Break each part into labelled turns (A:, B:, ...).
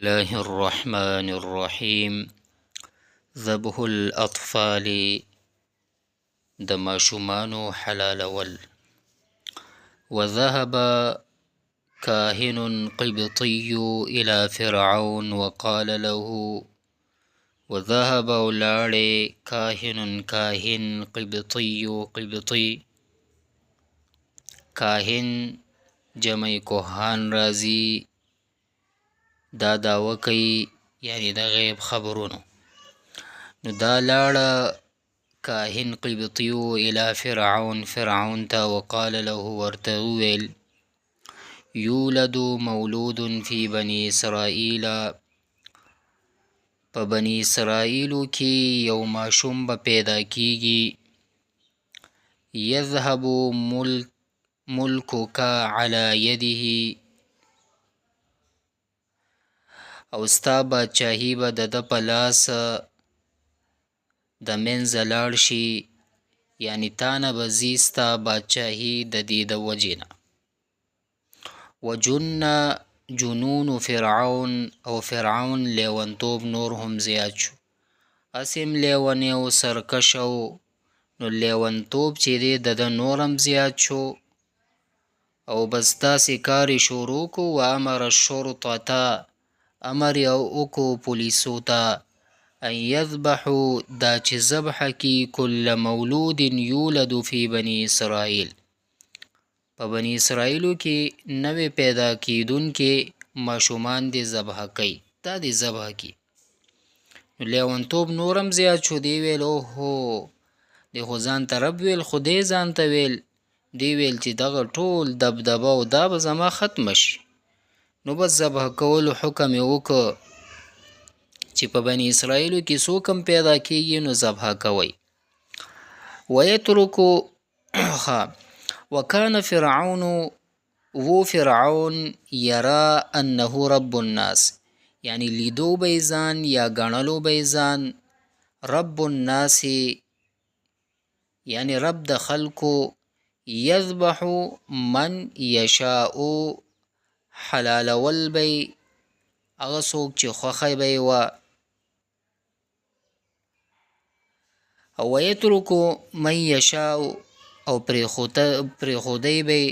A: الله الرحمن الرحیم. ذبح الاطفال، د ماشومانو حلالول. وذهب كاهن قبطي الى فرعون وقال له. وذهب، ولاړې، کاهن، کاهن، قبطي، قبطي. کاهن جمع کوهان راځي، دا دعوه کوي یعنی د غیب خبرونو. نو دا لاړه کاهن قبطیو، الى فرعون، فرعون ته، وقال له، ورته ویل، یولد مولود فی بنی اسرائیل، په بنی اسرائیلو کې یو ماشوم به پیدا کیږي، یذهب ملکک علی یده، او ستا بادشاهي به د ده په لاس د منځه لاړ شي، یعنی تا نه به ځي ستا بادشاهي د دې د وجې نه. وجن جنون فرعون، او فرعون لیونتوب نور هم زیات شو. هسې هم لیونی و، سرکشه و، نو لیونتوب چې دی د ده نور هم زیات شو، او بس داسې کار یې شروع کو. و امر الشرطة، امر یې وکړو پولیسو ته، ان یذبحو، دا چې ذبح کی، کل مولود یولد فی بنی اسرائیل، په بنی اسرائیلو کې نوې پیدا کیدونکي ماشومان دې ذبح کوي، دا دې ذبح کی. نو لیونتوب نورم زیات شو. دی ویل اوهو، دی خو ځان ته رب ویل، خو دی ځان ته ویل، دی ویل چې دغه ټول دبدبه او دا به زما ختمه شي. نو بس ذبح کولو حکم یې وکړ چې په بني اسرائیلو کې څوک هم پیدا کیږي نو ذبح کوئ. ویترکو وکان فرعون، وو فرعون، یرا انه رب الناس، یعنی لیدو به ځان یا ګڼلو به ځان رب الناس، یعنی رب د خلکو، یذبح من یشاء، حلالول به هغه څوک چې خوښه به یې وه، او ویترکو من یشاء، او پرېښودی به یې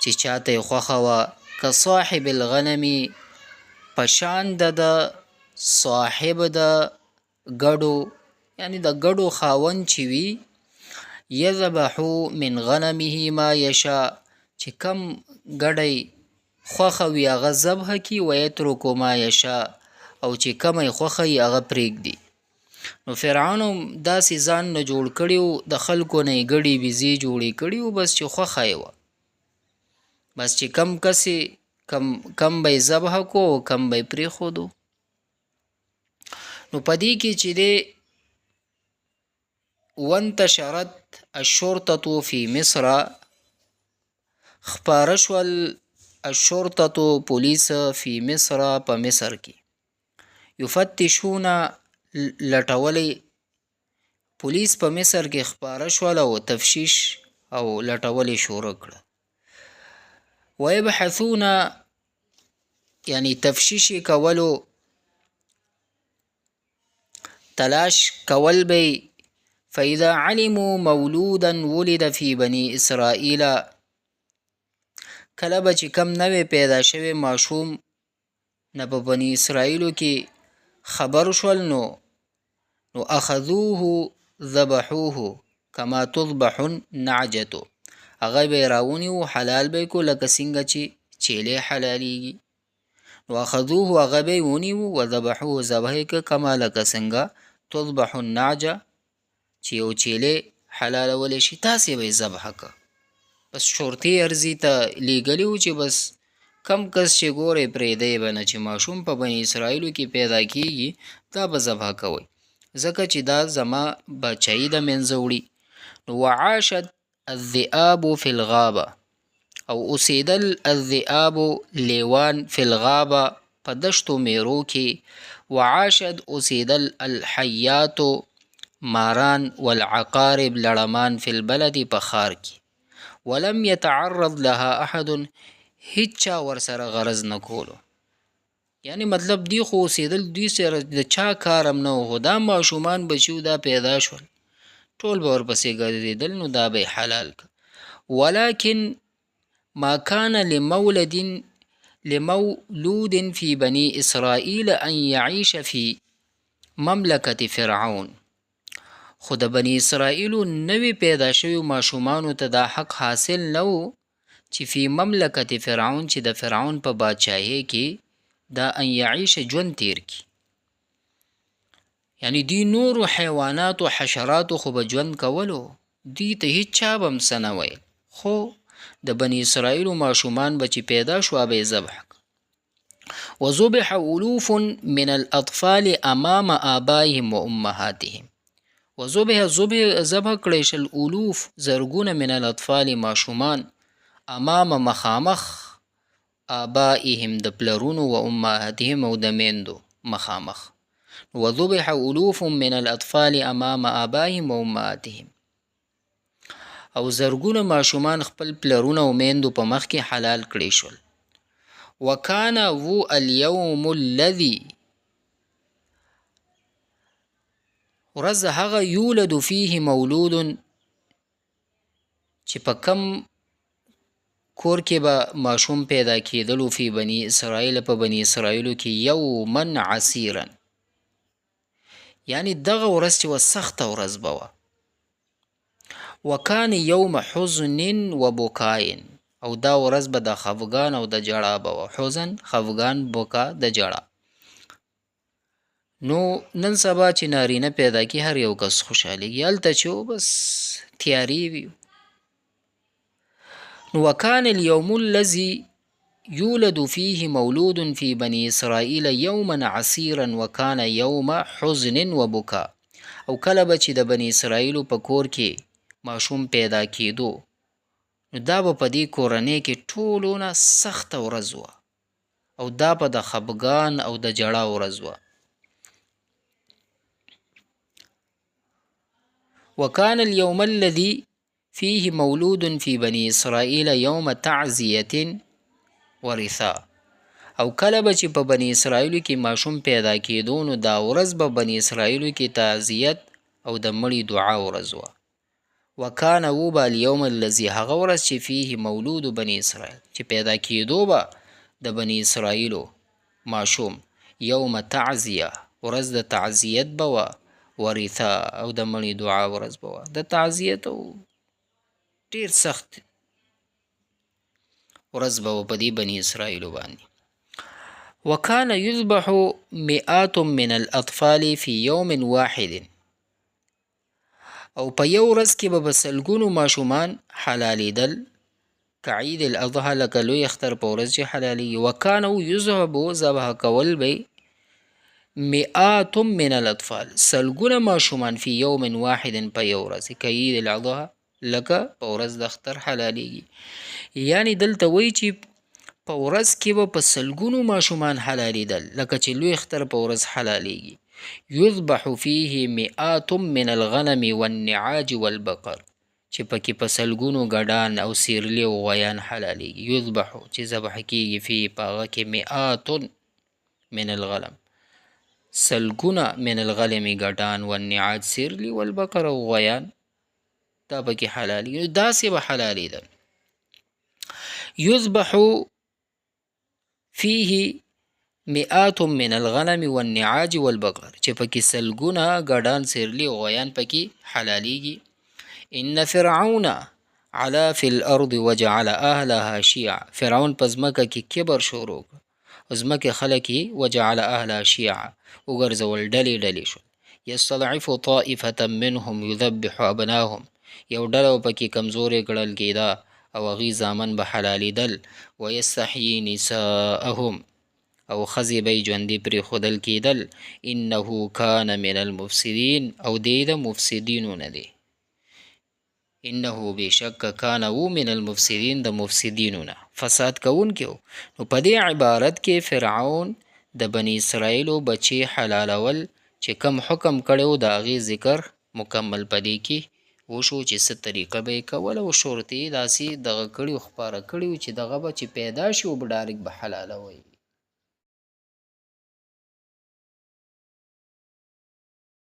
A: چې چاته یې خوښه وه، که صاحب الغنم، په شان د صاحب د ګډو، یعنی د ګډو خاوند چې وي، یذبح من غنمه ما یشاء، چې کم ګډی خوښه وي هغه ذبح کړي، ویترک ما یشاء، او چې کمه یې خوښه وي هغه پرېږدي. نو فرعون هم داسې ځان نه جوړ کړي وو، د خلکو نه یې ګډې ویزې جوړې کړي وو، بس چې خوښه یې وه، بس چې کم کس یې کم به یې ذبح کو او کم به یې پرېښودو. نو په دې کې چې دی وانتشرت الشرطة فی مصر، خپاره شول الشرطة پولیس، فی مصر، په مصر کې، یفتشون، لټولې. پولیس په مصر کې خپاره شول او تفشیش او لټولې شروع کړه. ویبحثون، یعنی تفشیش یې کولو، تلاش کول به. فإذا علموا مولودا ولد في بني اسرائیل، کله به چې کم نوی پیدا شوی ماشوم نه په بني اسرائیلو کې خبر شول، نو اخذوه ذبحوه کما تذبح النعجة، هغه به یې راونیو، حلال به یې کو لکه څنګه چې چیلې حلالېږي. نو اخذوه، هغه به یې ونیو، وذبحوه، ذبح یې که، کما، لکه څنګه، تذبح النعجة، چې یو چیلې حلالولی شي تاسې به یې ذبح که. بس شرطي ارزي ته لیږلي وو چې بس کم کس چې ګورئ پرېږدئ به نه، چې ماشوم په بني اسرائیلو کې پیدا کیږي دا به ذبح کوئ، ځکه چې دا زما بچی د منځه وړي. نو وعاشت الذئاب فی الغابه، او اوسېدل الذئاب لیوان، فی الغابه، په دشتو میرو کې، وعاشت، اوسېدل، الحیات، ماران، والعقارب، لړمان، فی البلد، په ښار کې، ولم يتعرض لها احد، هیچا ورسره غرض نه کولو. یعنی مطلب دی خو اوسېدل دوی سره د چا کار هم نه و، خو دا ماشومان به چې دا پیدا شول ټول به ورپسې ګرځېدل، نو دا به یې حلال کړ. ولكن ما كان لمولود في بني اسرائيل ان يعيش في مملکت فرعون، خو د بني اسرائیلو نوي پیدا شویو ماشومانو ته دا حق حاصل نه و چې فی مملکت فرعون، چې د فرعون په بادشاهۍ کې دا ان یعیش ژوند تیر کی. یعنی دوی نورو حیواناتو حشراتو خو به ژوند کولو، دوی ته هیچا به هم څه نه ویل، خو د بني اسرائیلو ماشومان به چې پیدا شو به یې ذبح کړ. وذبح الوف من الاطفال امام آبائهم وامهاتهم، وذبح ذبح کړی شل الوف زرګونه من الاطفال ماشومان امام مخامخ آبائهم د پلرونو و امهاتهم او د میندو مخامخ. وذبح الوف من الاطفال امام آبائهم و امهاتهم، او زرګونه ماشومان خپل پلرونه او میندو په مخ کې حلال کړی شول. وکان وو اليوم الذي ورځ هغه یولد فيه مولود چې په کم کور کې به ماشوم پیدا کېدلو فی بني اسرائیل په بني اسرائیلو کې یوما عسیرا، یعنی دغه ورځ چې وه سخته ورځ به وه. وکان یوم حزن و بکاء، او دا ورځ به د خفګان او د ژړا به وه. حزن خفګان، بکا د ژړا. نو نن سبا چې نارینه پیدا کی هر یو کس خوشحالېږي، هلته چې و بس تیارې وي. نو وکان اليوم الذي يولد فيه مولود في بني اسرائيل يوما عسيرا وكان يوم حزن وبكاء، او کله به چې د بني اسرائیلو په کور کې ماشوم پیدا کېدو نو دا به په دې کورنۍ کې ټولو نه سخته ورځ وه، او دا به د خفګان او د ژړا ورځ وه. وكان اليوم الذي فيه مولود في بني اسرائيل يوم تعزية ورثاء، او کله به چې په بني اسرائیلو کې ماشوم پیدا کېدو نو دا ورځ به بني اسرائیلو کې تعزیت او د مړي دعا ورځ وه. وکان و به اليوم الذي هغه ورځ چې فيه مولود بني اسرائیل چې پیدا کېدو به د بني اسرائیلو ماشوم، یوم تعزیه ورځ د تعزیت به وه، ورثاء او د مړي دعا ورځ به وه. د تعزیت او ډېر سخت ورځ به وه په دې بني اسرائیلو باندې. وكان يذبح مئات من الأطفال في يوم واحد، او په یو ورځ کې به په سلګونو ماشومان حلالېدل کعید الاضحی لکه لوی اختر په ورځ چې حلالېږي. وکانو یذهب ذبح کول به مئات من الاطفال سلګونه ماشومان فی یوم واحد په یو ورځ کعید الاضحی لکه په ورځ د اختر حلالېږي. یعنی دلته وایي چې په ورځ کې به په سلګونو ماشومان حلالېدل لکه چې لوی اختر په ورځ حلالېږي. یذبح فیه مئات من الغنم والنعاج والبقر، چې پکې په سلګونو ګډان او سیرلي او غویان حلالېږي. یذبح چې ذبح کېږي، فیه په هغه کې مئات من الغنم سلګونه من الغنم ګډان والنعاج سیرلي والبقر او غویان، دا پکې حلالېږي. نو داسې به حلالېدل. یذبح فيه مئات من الغنم والنعاج والبقر، چې پکې سلګونه ګډان سیرلي او غویان پکې حلالېږي. ان فرعون علا فی الارض وجعل اهلها شیعا، فرعون په ځمکه کې کبر شروع کړ، ځمکې خلک یې وجعل اهلها شیعا وګرځول، ډلې ډلې شول. یستضعف طائفة منهم یذبح ابناهم، یو ډله به پکې کمزورې کړل کېده او هغوی زامن به حلالېدل. ویستحیي نساءهم، او ښځې به یې ژوندي پرېښودل کېدل. انه کان من المفسدین، او دی د مفسدینو نه دی. انه بېشکه کان و من المفسدین، د مفسدینو نه، فساد کوونکی و. نو په دې عبارت کې فرعون د بني اسرائیلو بچي حلالول چې کم حکم کړی و د هغې ذکر مکمل په دې کې وشو چې څه طریقه به یې کوله، او شرطې یې داسې دغه کړي خپاره کړي وو چې دغه به چې پیدا شي او به ډایرکټ به حلالوي.